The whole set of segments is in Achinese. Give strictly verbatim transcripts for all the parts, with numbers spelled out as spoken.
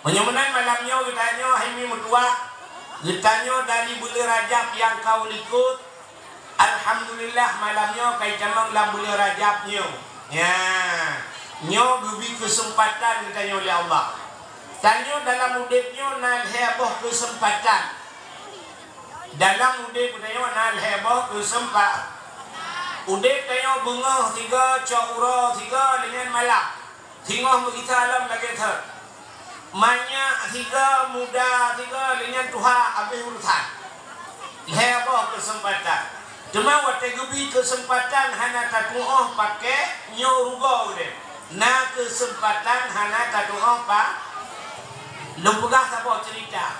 Meunyoe meunan malam nyoe geutanyoe hai mi meutuah, geutanyoe dari buleuen Rajab nyang ka likot, alhamdulillah malam nyoe ka itamong lam buleuen Rajab nyoe. Nya, nyoe geubri keuseumpatan geutanyoe lé Allah. Tanyoe dalam udeb nyoe na lhée boh keuseumpatan. Dalam udeb geutanyoe na lhée boh keuseumpatan. Udeb tanyoe beungoh sigoe, cok uroe sigoe, lheueh nyan malam. Singoh meugisa lom lagée thot. Manyak sigoe, muda sigoe, lheueh nyan tuha, abéh urusan. Lhée boh keuseumpatan. Teuma watée geubri keuseumpatan hana tatuoh paké, nyoe rugoe udeb. Na keuseumpatan hana tatuoh pa-, lôn peugah saboh ceurita.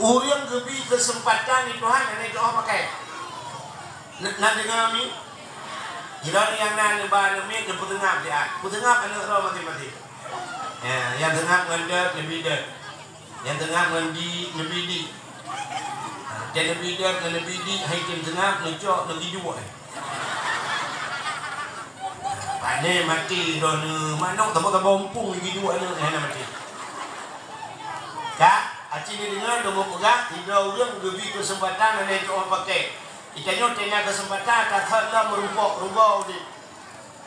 Ureuëng geubri keuseumpatan di Tuhan hana jituoh paké. Na, na deungoe mi? Jinoe nyang na neuba neumiet neupeuteungab siat. Peuteungab aneuëk droe maté-maté. Ya, nyang teungab ngon deuek neubi deuek. Nyang teungab ngon di neubi di. Ha, nyang neubi deuek ngon neubi di, hai tem teungab neucok neubi duek. Pane maté droeneuh, manok tabo-tabo umpung geuduek aneuëk hana maté. Ka, aci neudeungoe lôn peugah, sidroe ureuëng geubri keuseumpatan hana jituoh paké. Geutanyoe teuh na keuseumpatan, ka thot lom meurumpok rugoe udeb.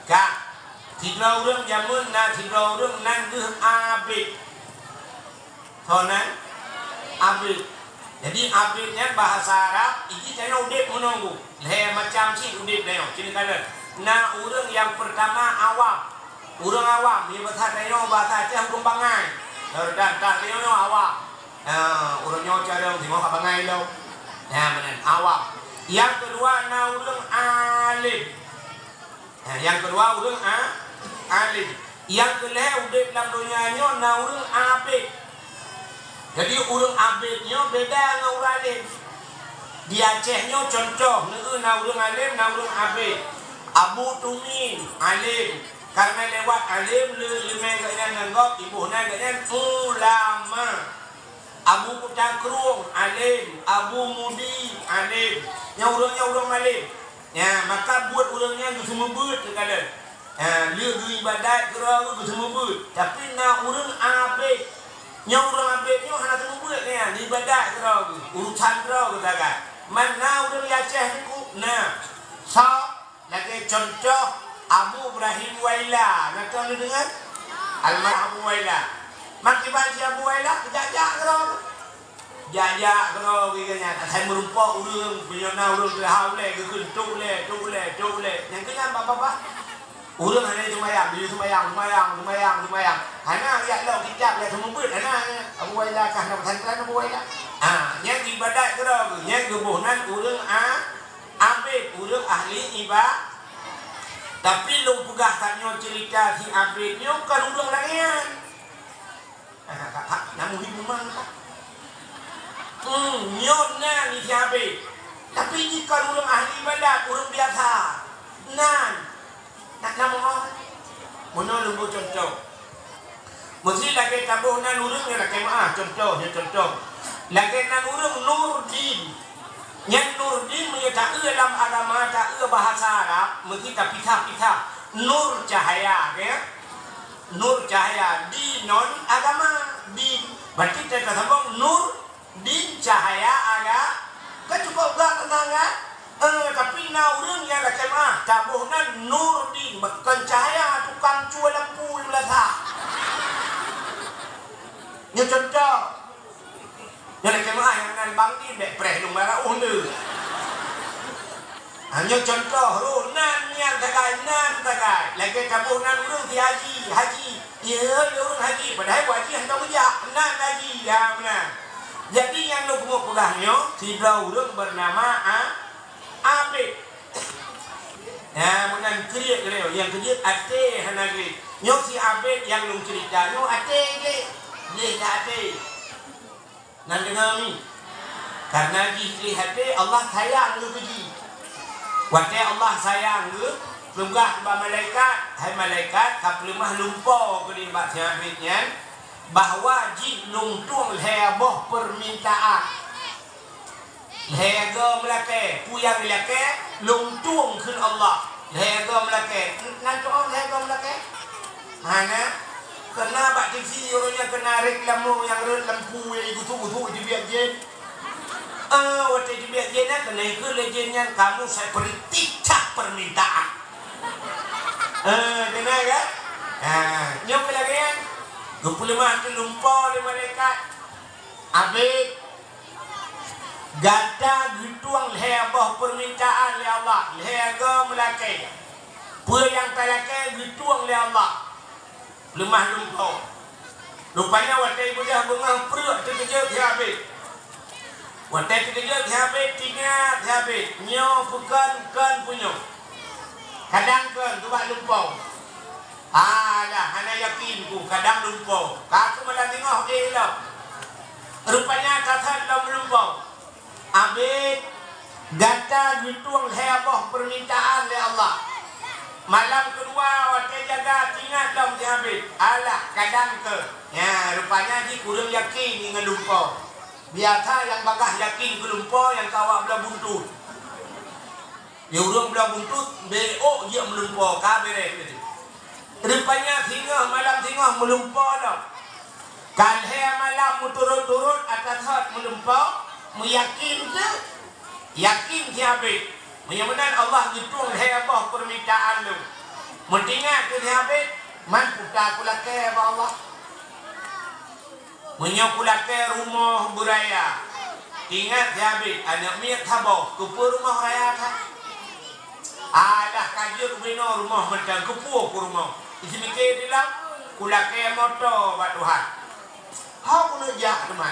Ka, sidroe ureuëng jameun na sidroe ureuëng nan geuh Abed. Soe nan? Abed. Jadi, Abed nyan bahasa Arab, jih tanyoe udeb meunoe. Lhée macam cit udeb tanyoe. Cit kalon. Na ureuëng nyang peurtama awam. Ureuëng awam, nyan bahasa tanyoe, bahasa Aceh ureuëng bangai. Kalau dak, dak tanyoe nyoe awam. Ha, ureuëng nyoe carông singoh ka bangai lom. Nah, meunan awam. Nyang keudua na ureuëng além. Nah, nyang keudua ureuëng a-, além. Nyang keulhée udeb lam donya nyoe na ureuëng abet. Jadi, ureuëng abet nyoe beda ngon ureuëng além. Di Aceh nyoe cuntoh, neu-eu na ureuëng além, na ureuëng abet. Abu Tumin, além. Karena lewat além le-, leumé geuhnyan ngon gob, iboh nan geuhnyan ulama. Abu Kuta Krueng, além. Abu Mudi, além. Nyan ureuëng nyan ureuëng malém. Nyan, maka buet ureuëng nyan geuseumeubeuet teukalon. Ha, lheueh geuibadat keudroe geuh geuseumeubeuet. Tapi na ureuëng abet. Nyan ureuëng abet nyoe hana seumeubeuet nyan, ibadat keudroe geuh, urusan keudroe geuh sagai. Man na ureuëng di Aceh nyoe, na. Soe? Lagée cuntoh Abu Ibrahim Waila, na teuh neudeungoe? Almarhum Abu Waila. Makiban si Abu Waila, jak-jak keudroe. Jak-jak keudroe geuh nyan, asai meurumpok ureuëng, meunyoe na ureuëng teuhau lé, geukheun tok lé, tok lé, tok lé. Nyang keuh nyan bah-bah. Ureuëng hana seumayang, geuyue seumayang, seumayang, seumayang, seumayang. Hana jak lok kitab, jak seumeubeuet, hana, hana. Abu Waila kah na pesantren Abu Waila? Ha, nyan ibadat keudroe geuh, nyan geuboh nan ureuëng a-, Abet, ureuëng ahli iba-, tapi lôn peugah tanyoe ceurita si Abet nyoe kon ureuëng laén. Ah, ka, ka, nyang muhim memang ka. Hmm, nyoe nan si Abet. Tapi jih kon ureuëng ahli ibadat, ureuëng biasa. Nan. Nak namoe? Meunoe lôn bri cuntoh. Meusé lagée taboh nan ureuëng nyang lakée meuáh, cuntoh, nyoe cuntoh. Lagée nan ureuëng Nurdin. Nyan Nurdin meunyoe ta-eu lam agama, ta-eu bahasa Arab, meusé tapisah-pisah. Nur cahaya, ya. Nur cahaya, di non agama, di. Berarti ta-, tasambong Nur Din cahaya aga, kan cukup gak keunan kan? Eh, tapi na ureuëng nyang lakée meuáh, taboh nan Nurdin, kon cahaya tukang cue lampu di Meulasa. Nyoe cuntoh. Nyang lakée meuáh nyang nan Bang Din, bék preh lôn bara ueh le. Ha, nyoe cuntoh, roh nan nyang sagai, nan sagai. Lagée taboh nan ureuëng si Haji, Haji. Iya, iya ureuëng Haji. Padahai Haji hana geujak. Nan Haji, ya, meunan. Jadi, nyang lôn peugah nyoe, sidroe ureuëng beunama A-, Abed. Ya, meunan kriet lé, nyang keujeuet até hana gleh. Nyoe si Abed nyang lôn ceurita nyoe até gleh. Gleh dak até. Nan deungoe mi? Karena jih gleh até, Allah sayang keu jih. Watée Allah sayang keu, peugah bak malaikat, "Hai malaikat, ka peuleumah lumpo keu lé bak si Abed nyan, bahwa jih lôn tueng lhée boh peumintaan. Lhée goe meulakée, peue nyang ilakée, lôn tueng kheun Allah. Lhée goe meulakée." Nan tueng lhée goe meulakée? Hana. Keunan bak T V ureueng nyan keunan reklame nyang rhot lampu nyang gusuk-gusuk jibiet jén. Eh, watèe jibiet jén nyan keunan ikheun lé jén nyan, "Kamu saya beri tiga permintaan." Eh, keunan kan? Ha, nyoe keuh lagèe nyan. Geupeuleumah keu lumpoe lé malaikat. Abéh gata geutueng lhèe boh peurmintaan lé Allah, lhèe goe meulakèe. Peue nyang talakèe geutueng lé Allah. Leumah lumpoe. Rupanya watèe ibeudôh beungoh pruet teukeujot si Abéh. Watèe teukeujot si Abéh, teuingat si Abéh, nyoe peukon kon punyueng. Kadang kon teuh bak lumpoe. Alah, hana yakin ku, kadang lumpoe. Ka keuh malam singoh éh lom. Rupanya tasot lom lumpoe. Abéh, gata geutueng lhèe boh peurmintaan lé Allah. Malam keudua watèe jaga teuingat lom si Abéh. Alah, kadang kon. Nyan, rupanya jih kureueng yakin ngon lumpoe. Biasa nyang bagaih yakin keu lumpoe nyang ka awak bloe buntut. Di ureueng bloe buntut, bèk ôk jeuet meulumpoe, ka bèrèh laju. Rupanya singoh malam singoh meulumpoe lom. Ka lhèe malam meuturot-turot ata sot meulumpoe, meuyakin teuh. Yakin si Abéh. Meunyoe meunan Allah geutueng lhèe boh peurmintaan lôn. Meuteuingat keu si Abéh, man peue kulakèe bak Allah. Meunyoe kulakèe rumoh beuraya, ingat si Abéh, aneuk miet saboh, keupeue rumoh raya that? Alah, ka jeuet ubé noe rumoh mantong, keupeue peurumoh? Iseumiké dilam, kulakèe moto bak Tuhan. Ho keuneuk jak teuma.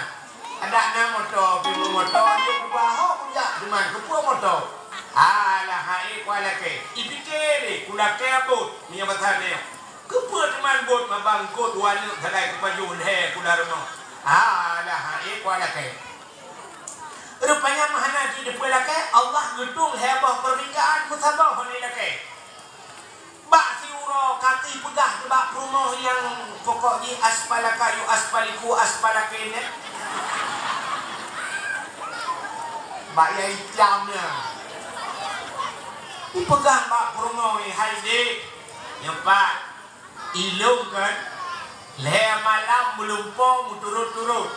Adak na moto, pimun moto, aneuk kuba, ho kujak teuma, keupeue moto? Alah, hai kulakèe. Ipiké lé, kulakèe bot, meunyoe basa nyoe. Keupeue teuma bot mabang kot dua aneuk sagai kupajoh lhèe kula rumoh? Alah, hai kulakèe. Rupanya meuhana jiteupeue lakèe, Allah geutueng lhèe boh peurmintaan meusaboh lé lakèe. Bak siuroe ka teupeugah bak peurumoh nyang pokok jih aspalaka yu aspaliku aspalakene. Bak ya itam nyan. Ipeugah bak peurumoh nyan, "Hai dek, nyoe pat." Ilôn kan, lhèe malam meulumpoe meuturot-turot.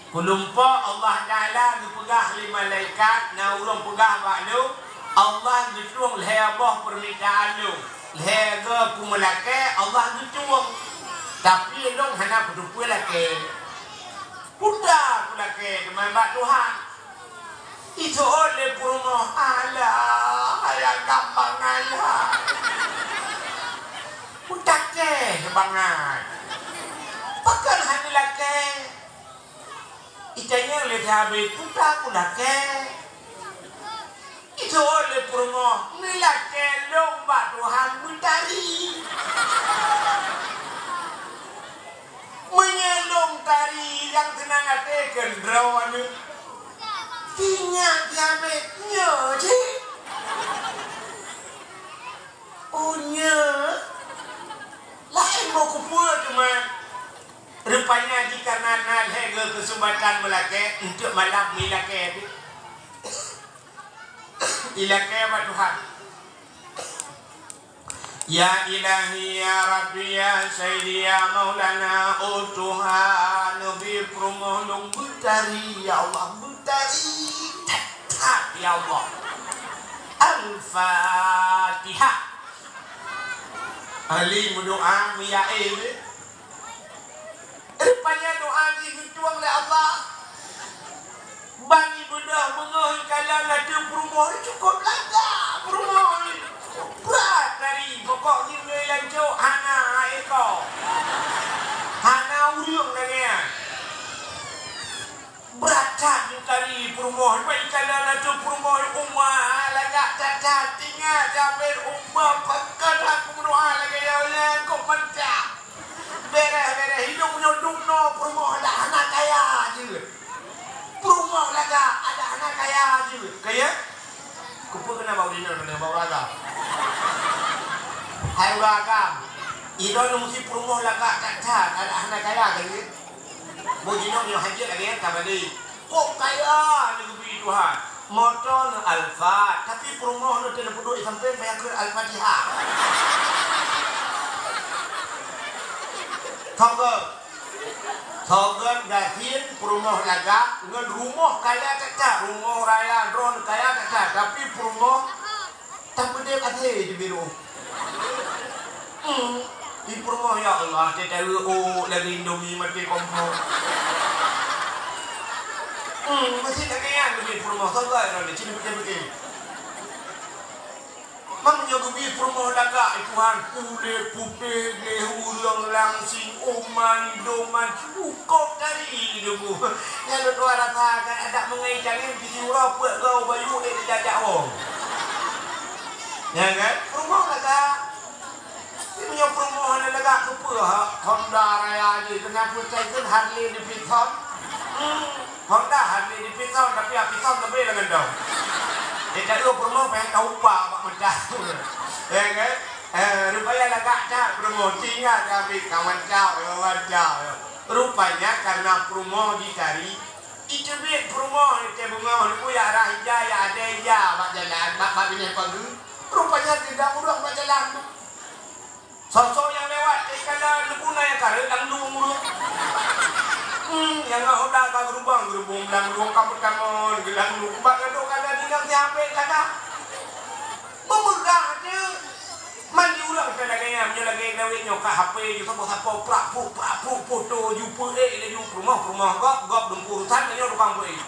Kulumpoe Allah Taala geupeugah lé malaikat, na ureueng peugah bak lôn, Allah geutueng lhèe boh peurmintaan lôn. Lhèe goe kumeulakèe, Allah geutueng. Tapi lôn hana kuteupeue lakèe. Peue ta kulakèe teuma bak Tuhan. Iseuôt lé peurumoh, "Alah, ayah gampang ayah. Kutakèe bangai. Pakon hana lakèe?" Itanyong lé sabe, "Peue ta kulakèe?" Iseuôt lé peurumoh, "Neulakèe lôn bak Tuhan beutari." Meunyoe lôn tari nyang seunang até keu droeneuh, sinyak jamét nyoe cit. Oh, nyoe? Laén boh kupeue teuma. Rupanya jih kareuna na lhèe goe keuseumpatan meulakèe, eunteuk malam meulakèe teuh. Ilakèe bak Tuhan. Ya Ilahi, ya Rabbi, ya Sayyidi, ya Maulana, oh Tuhan, neubi peurumoh lôn beutari, ya Allah, beutari that-that, ya Allah. Al-Fatihah. Ahli meudoa, meuyaé. Rupanya doa jih geutueng lé Allah. Ban ibeudôh beungoh ikalon ateueh peurumoh, cukôp lagak peurumoh. Brat tari, pokok jih ulèe lancok hana aé ko. Hana ureueng lagèe nyan. Brat that meutari peurumoh, ban ikalon ateueh peurumoh, uma lagak that-that, ingat jamén uma pakon aku meudoa lagèe nyan, kok mantap. Bèrèh-bèrèh, hidup nyoe dum noe peurumoh adak hana kaya jeuet. Peurumoh lagak adak hana kaya jeuet. Kaya? Keupeue keunan bak udineuh keunan bak ureueng agam? Hai ureueng agam, inong nyoe meusi peurumoh lagak that-that adak hana kaya ka jeuet? Boh jinoe nyoe hajat lagèe nyan ka balik. Kok kaya neugeubri Tuhan? Moto neuh Alphard, tapi peurumoh neuh teuh neupeuduek di sampéng payah kheun Al-Fatihah. Soe gét? Soe gét gasien peurumoh lagak ngon rumoh kaya that-that, rumoh raya droe kaya that-that, tapi peurumoh tapeudeb até di biru. Hmm, di peurumoh, ya Allah, teuh taeu ôk lagée Indomie maté kompor. Hmm, masih lagée nyan di peurumoh, soe gét droe cit pike-pike. Meunyoe geubi peurumoh lagak, Tuhan, kulét putéh, gleh ureueng langsing, oh man, doman, cukôp tari deungoe. Nyan lôn tuan rasa kan adak meungai cangém di siuroe peuet goe bayu ék dijak-jak woe. Ya kan? Peurumoh lagak. Tapi meunyoe peurumoh lagak keupeue ha? Honda raya jih, keunan peucai keu Harley Davidson. Hmm. Honda hana dipisong, tapi apisong leubeh lagoe nyan. Di taeu peurumoh payah taupa bak meudah. Ya kan? Eh, rupanya lagak that peurumoh, tinggai keu abéh kawan cau, kawan cau. Rupanya karena peurumoh jitari, iteubiet peurumoh di teuh beungoh, neupue ya rah ija, ya adai ija bak jalan, bak, bak binéh pageue. Rupanya tidak ureueng bak jalan tu. Soe-soe nyang lewat, eh, kala neupuna nyang kareueng lam lueng ureueng. Hmm, nyang ngon honda ka geurubang, geurubong lam lueng ka meutamon, geulam lueng bak gadôh kala di nang siapé kala. Meumegah teuh. Man di ureueng ka lagée nyan, meunyoe lagée dawét nyoe ka H P ju saboh-saboh prak puk, prak puk, foto ju peuék laju peurumoh, peurumoh gob, gob dumpu urusan, nyoe tukang peuék.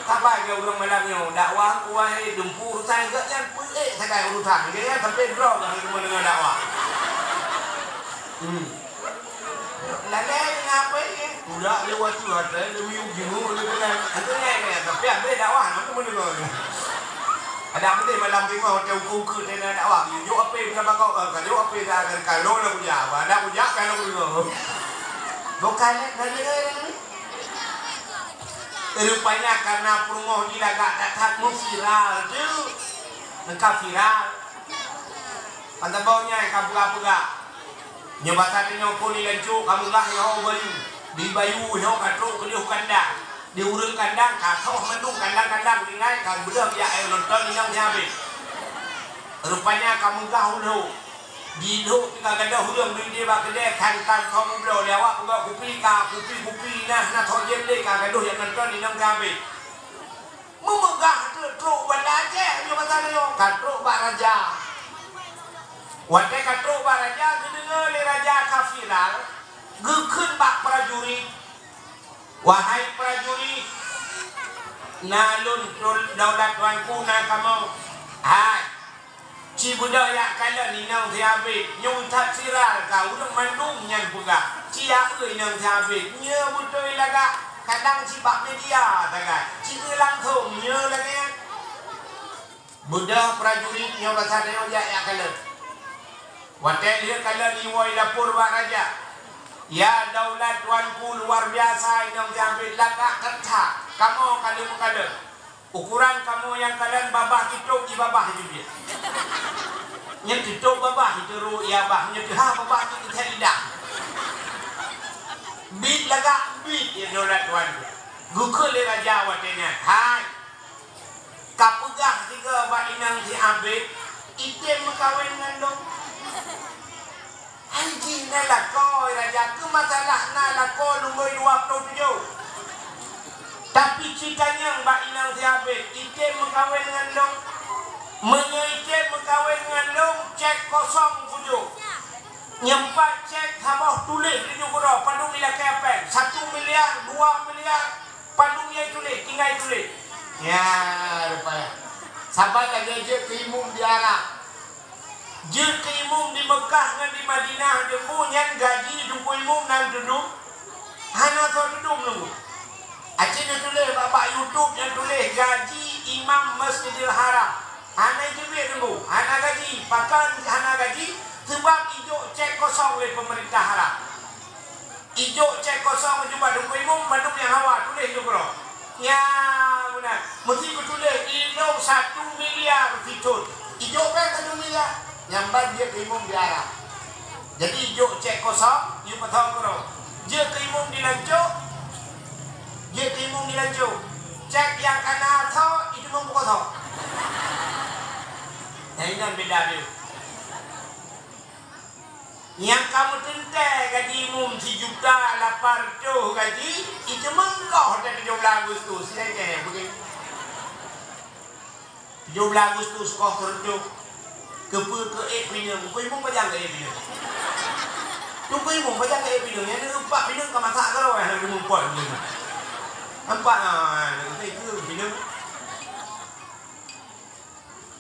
Saban keu ureueng malam nyoe, dakwah ku wahé dumpu urusan gét nyan peuék sagai urusan. Gét nyan sampai droe ka hana deungoe dakwah. Hmm. Lalai ngapa ni? Udah lewat tu, ada lewat jenguk lewat jalan. Itu ni, ni, tapi habis dakwah, mana tu mendengar ni? Ada apa ni malam tengok hotel uku-uku tena dakwah. Jok apa yang kena bakau, eh, jok apa yang dah akan kalau lah punya. Ada punya kalau punya. Bukan ni, dah dengar ni. Rupanya karena peurumoh jih lagak that-that meuviral tu. Meuka viral. Mantap bau nyan ka peugah-peugah. Nyoe basa tanyoe phon di lancok ka meugah nyoe bayu. Di bayu nyoe ka trok keudeh kandang. Di ureueng kandang ka thoh mandum kandang-kandang ringai ka beudôh jak ayo nonton inong sihabéh. Rupanya ka meugah ulhok. Di lhok ka gadôh ureueng bri di bak keudè khan-khan thoh meubloe lé awak peugah kupi ka kupi-kupi nah na thoh jem lé ka gadôh jak nonton inong sihabéh. Meumeugah teuk trok banda Aceh nyoe masa nyoe ka trok bak raja. Watée ka trok bak raja geudeungoe lé raja ka viral, geukheun bak prajurit, "Wahai prajurit, na lôn daulat tuanku na kamoe. Hai, ci beudôh jak kalon inong sihabéh, nyoe that viral ka ureueng mandum nyan peugah. Ci aeu inong sihabéh, nyoe beutôi lagak, kadang ci bak media sagai. Ci keu langsong nyoe lagée nyan." Beudôh prajurit nyoe basa tanyoe jak jak kalon. Watée lheueh kalon iwoe lapor bak raja, "Ya daulat tuanku luar biasa inong sihabéh lagak that-that. Kamoe ka lheueh meukalon." Ukuran kamoe nyang kalon babah titôb di babah jih biet. Nyoe titôb babah jiteurok di babah, nyoe teuhah babah jih teuthai lidah. Bit lagak bit ya daulat tuan. Geukheun lé raja watée nyan, "Hai, ka peugah sigoe bak inong sihabéh, item meukawen ngon lôn." Hai jih na lakoe raja, keu masalah na lakoe lumboi dua ploh tujoh. Tapi ci tanyong bak inong sihabéh, item meukawen ngon lôn? Meunyoe item meukawen ngon lôn, cék kosong kujok. Nyoe pat cék saboh tuléh tujoh keudroe, padum ilakée péng, satu miliar, dua miliar, padum nyang tuléh, tinggai tuléh. Ya, rupanya. Saban lagée jeuet keu imum di Arab. Jeuet keu imum di Meukah ngon di Madinah, teungku, nyan gaji teungku imum na tudum? Hana soe tudum teungku. Aci neutuléh bak, bak YouTube nyang tuléh gaji imam Masjidil Haram. Hana jeuet teungku, hana gaji. Pakon hana gaji? Seubab ijok cék kosong lé peumeurintah Arab. Ijok cék kosong jubah teungku imum, mandum nyang hawa tuléh jukroe. Nya, meunan. Meusti geutuléh, "Inong satu miliar sithon." Ijok péng satu miliar. Nyang ban jeuet keu imum di Arab. Jadi ijok cék kosong, yue pasoe keudroe. Jeuet keu imum di lancok. Jeuet keu imum di lancok. Cék nyang kana soe, itu imum kosong. Nah, inan beda dia. Nyang ka meuteuntèe gaji imum sijuta lapan reutôh gaji, iteumèe koh teuh tujoh blah Agustus, silèe beugèt. Tujoh blah Agustus koh keu reutôh. Keupeue keu ék pineung? Teungku imum pajan keu ék pineung? Teungku imum pajan keu ék pineung? Nyang neuk pat pineung ka masak keudroe, hana geumeupat pineung. Nampak, ah, keu pineung.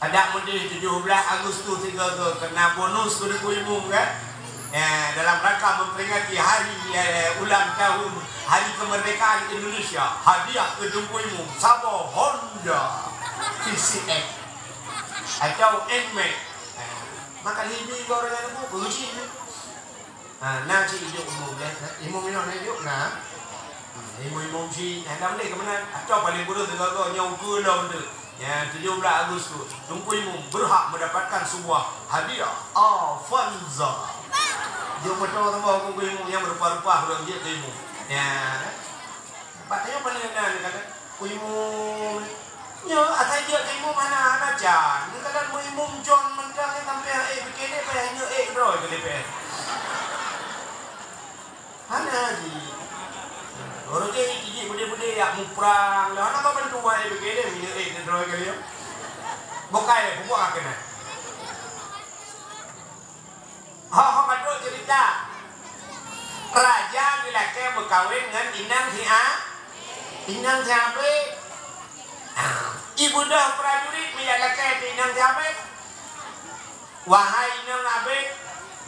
Adak meudeh tujoh blah Agustus sigoe-goe keunan bonus keu teungku imum, kan? Ya, dalam rangka memperingati hari, eh, ulang tahun Hari Kemerdekaan Indonesia, hadiah keu teungku imum saboh Honda P C X atau Nmax. Eh, maka hibi gorengan bu, beuji. Ha, na cit ijok imum, ya. Imum inoe na ijok, na. Hmm, imum-imum cit, na, na, mending keumeunang. Atau paling kureueng sigoe-goe nyoe ukeue lom tu. Ya, tujoh blah Agustus. Teungku imum berhak mendapatkan sebuah hadiah Avanza. Jok moto saboh teungku imum nyang rupa-rupa ureueng jeuet keu imum. Ya. Bak tanyoe paneuk na, na kata, "Kuyum." Nyoe asai jeuet keu imum hana, hana can. Nyoe kata meuimum con mantong nyoe sampoe ék pike lé payah nyoe ék droe keu D P R. Hana jih. Ureueng jih tijik beudé-beudé jak muprang. Lah hana ka bantu ék pike lé nyoe ék droe keu lé. Bukai lé, peubuet keunan. Ho, ho, ka trok ceurita. Raja geulakèe meukawen ngon inong si A-, inong si Abék. Ah, ibeudôh prajurit meujak lakèe keu inong si Abék. Wahai inong Abék,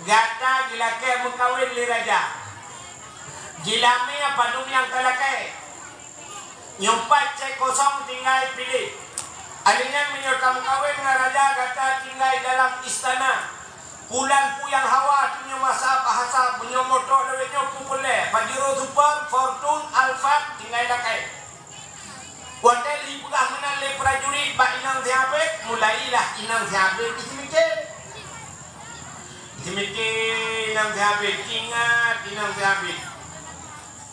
gata geulakèe meukawen lé raja. Jeulamé padum nyang talakèe. Nyoe pat cèk kosong tinggai piléh. Alèh nyan meunyoe tameukawen ngon raja gata tinggai dalam istana. Pulan puyang hawa teunyoe masa bahasa meunyoe moto lawét nyoe peupeulèe Pajero Super, Fortune, Alphard tinggai lakèe. Watèe lheuh peugah meunan lé prajurit bak inong si Abék, mulailah inong si Abék jiseumiké. Jiseumiké inong si Abék, ingat inong si Abék.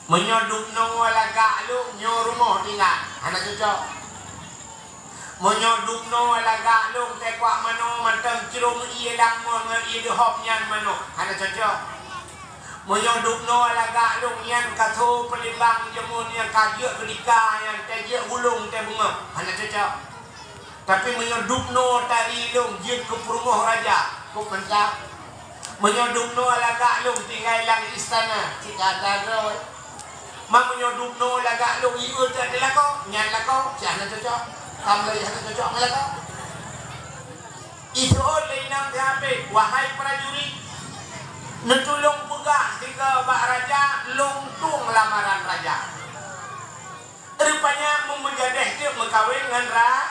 Meunyoe dubnoe lagak lôn nyoe rumoh tinggai, hana cocok. Meunyoe dubnoe lagak lôn teukuak manoe mantong crom ié lam mon ngon ié deuhop nyan manoe, hana cocok. Meunyoe dubnoe lagak lôn nyan ka tho peulimbang jeumon nyang ka jeuet keudika nyan teuh jeuet gulong teuh beungoh, hana cocok. Tapi meunyoe dubnoe tari lôn jeuet keu peurumoh raja, kok mantap. Meunyoe dubnoe lagak lôn tinggai lam istana, cit that-that droe. Ma meunyoe dubnoe lagak lôn ié that teuh lakoe, nyan lakoe, cit hana cocok. Tam lé hana cocok ngon lakoe. Iseuôt lé inong si Abék, wahai prajurit, neutulông peugah sigoe bak raja, lôn tueng lamaran raja. Rupanya meumujadéh teuk meukawen ngon ra-,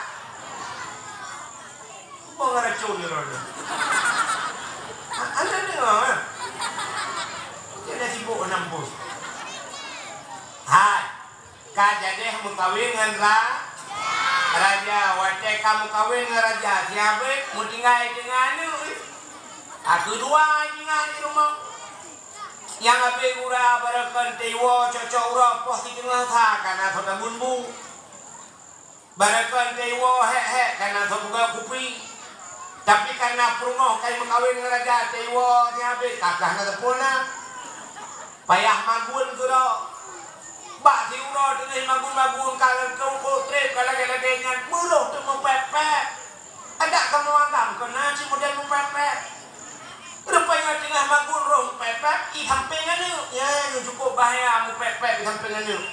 Bang racun ni roh ni. Ha, anda dengar, ha? Dia dah sibuk enam puluh. Hai, ka jadéh meukawen ngon ra-, raja. Watèe ka meukawen ngon raja, si Abék meutinggai teungoh aneuk. Aku dua tinggai di rumah. Nyang abéh gura barokon teuiwoe cocok uroe poh sideungoe sa kana sot tabun bu. Barokon teuiwoe hék-hék kana sot buka kupi. Tapi kana peurumoh kai meukawen ngon raja teuiwoe nyang abéh kakah na teupona. Payah magun keudroe. Bak siuroe teungoh magun-magun ka leucok trép ka lagèe-lagèe nyan meurôh teuk meupèp-pèp. Adak kamoe agam keunan cit model meupèp-pèp. Rupanya teungoh magun rôh meupèp-pèp, i sampéng aneuk. Nyan nyang cukôp bahaya meupèp-pèp i sampéng aneuk.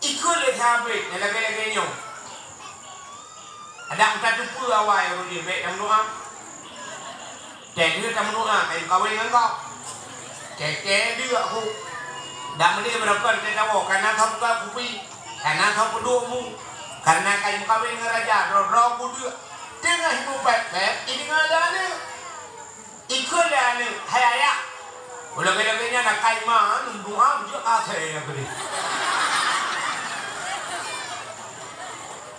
Ikheun lé si Abék nyang lagèe-lagèe nyoe. Adak meutateupeue awai ureueng nyoe bèk tameudoa. Teuh deuek tameudoa kayém kawen ngon gob. Teuh-teuh deuek aku. Dak meudeh beureukan teuh tawoe kana sot buka kupi, kana sot peuduek mu. Karena kayém kawen ngon raja, droe-droe ku deuek. Teungoh meupèp-pèp, i deungoe lé aneuk. Ikheun lé aneuk, "Hai ayah, ulôn lagèe-lagèe nyan akai ma, lôn doa meujeuet asèe nyang keudeh."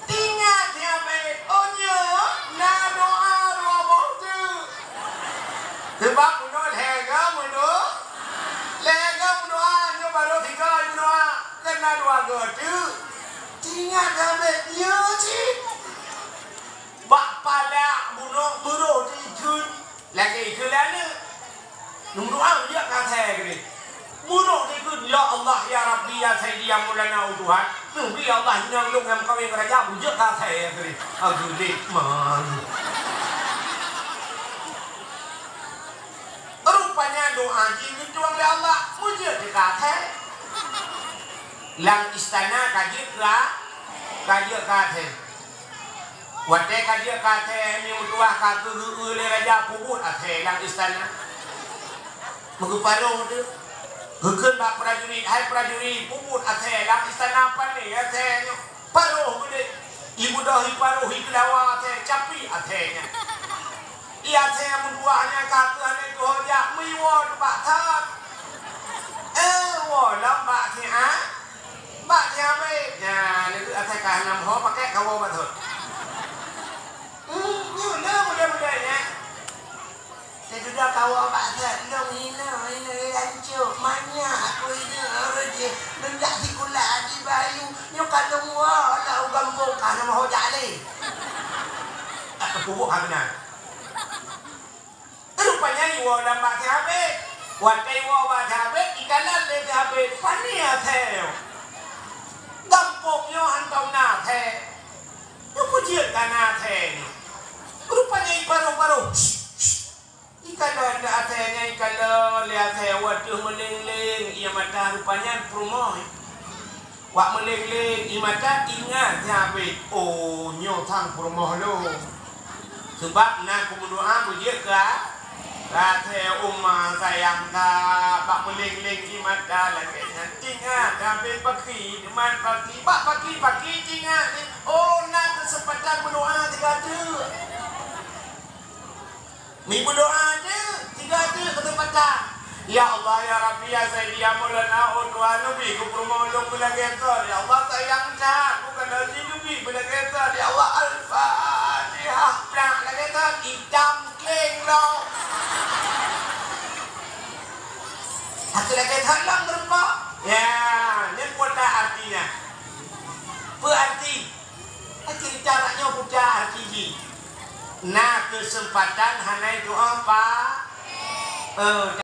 Ingat nyan bèk, oh nyoe na doa dua boh teuk. Sebab bunoe lhèe goe meudoa, lhèe goe meudoa, nyoe barô sigoe meudoa, kan na dua goe teuk. Ingat nyan bèk, nyoe cit. Bak palak bunoe meurôh teuikheun. Lagèe keu lé aneuk. Meudoa beujeuet keu asèe keudéh. Burok dikeue, "Ya Allah, ya Rabbi, ya Sayyidi, ya Maulana, oh Tuhan, neubri Allah inong lôn nyang meukawen ngon raja, beujeuet keu asèe keudéh." Ageuléh malu. Rupanya doa jih geutueng lé Allah, beujeuet keu asèe. Lam istana ka jeuet keu a-, ka jeuet keu asèe. Watèe ka jeuet keu asèe, mi meutuah ka keuh geu-eu lé raja, peubuet asèe lam istana. Meugeuparoh teuh. Geukheun bak prajurit, "Hai prajurit, peubuet asèe lam istana, pané asèe nyoe." Paroh beudé. Ibeudôh iparoh, ikeulawa asèe, capi asèe nyan. Di asèe meutuah nyan ka keuh aneuk tuho jak, meuwoe bak that. Eh, woe lom bak siat. Bak siat abéh. Nyan, neukeuh asèe ka hana meuho, pakèk kawoe bak thot. Hmm, nyoe le muda-muda nyan. Teududoe kawoe bak thot, lôn hina, hina rancok. Manyak aku hidup ureueng jih. Lôn jak sikula di Bayu. Nyoe ka lôn woe, lam u gampông ka hana meuho jak lé. Tak teupeubôh hana. Rupanya iwoe lam bak siat abéh. Watèe iwoe bak siat abéh, ikalon lé siat abéh, pané asèe. Gampông nyoe hantom na asèe. Nyoe peue jeuet ka na asèe nyoe. Rupanya iparoh-paroh. Ikalon lé asèe nyan, ikalon lé asèe, watèe meuléng-léng ie mata, rupanya peurumoh. Wak meuléng-léng ie mata, ingat siat abéh, "Oh, nyoe sang peurumoh lôn." Sabab na kumeudoa beujeuet keu a-, keu asèe, uma sayang that, bak meuléng-léng ie mata lagèe nyan. Ingat siat abéh, paki, teuma paki, bak paki-paki ingat, "Oh, na keuseumpatan meudoa sigoe teuk." Mi meudoa teuk, sigoe teuk keuseumpatan. Ya Allah, ya Rabbi, ya Sayyidi, ya Maulana, oh Tuhan, neubri keu peurumoh lôn beulagèe thot. Ya Allah, sayang that, bukan lôn jih neubri beulagèe thot. Ya Allah, Al-Fatihah. Plak lagèe thot, itam kléng lom. Akhé lagèe thot lom meurumpok. Ya, nyan peue artinya? Peue arti? Cerita nyoe buta arti jih. Na keuseumpatan hana doa pa-, eh,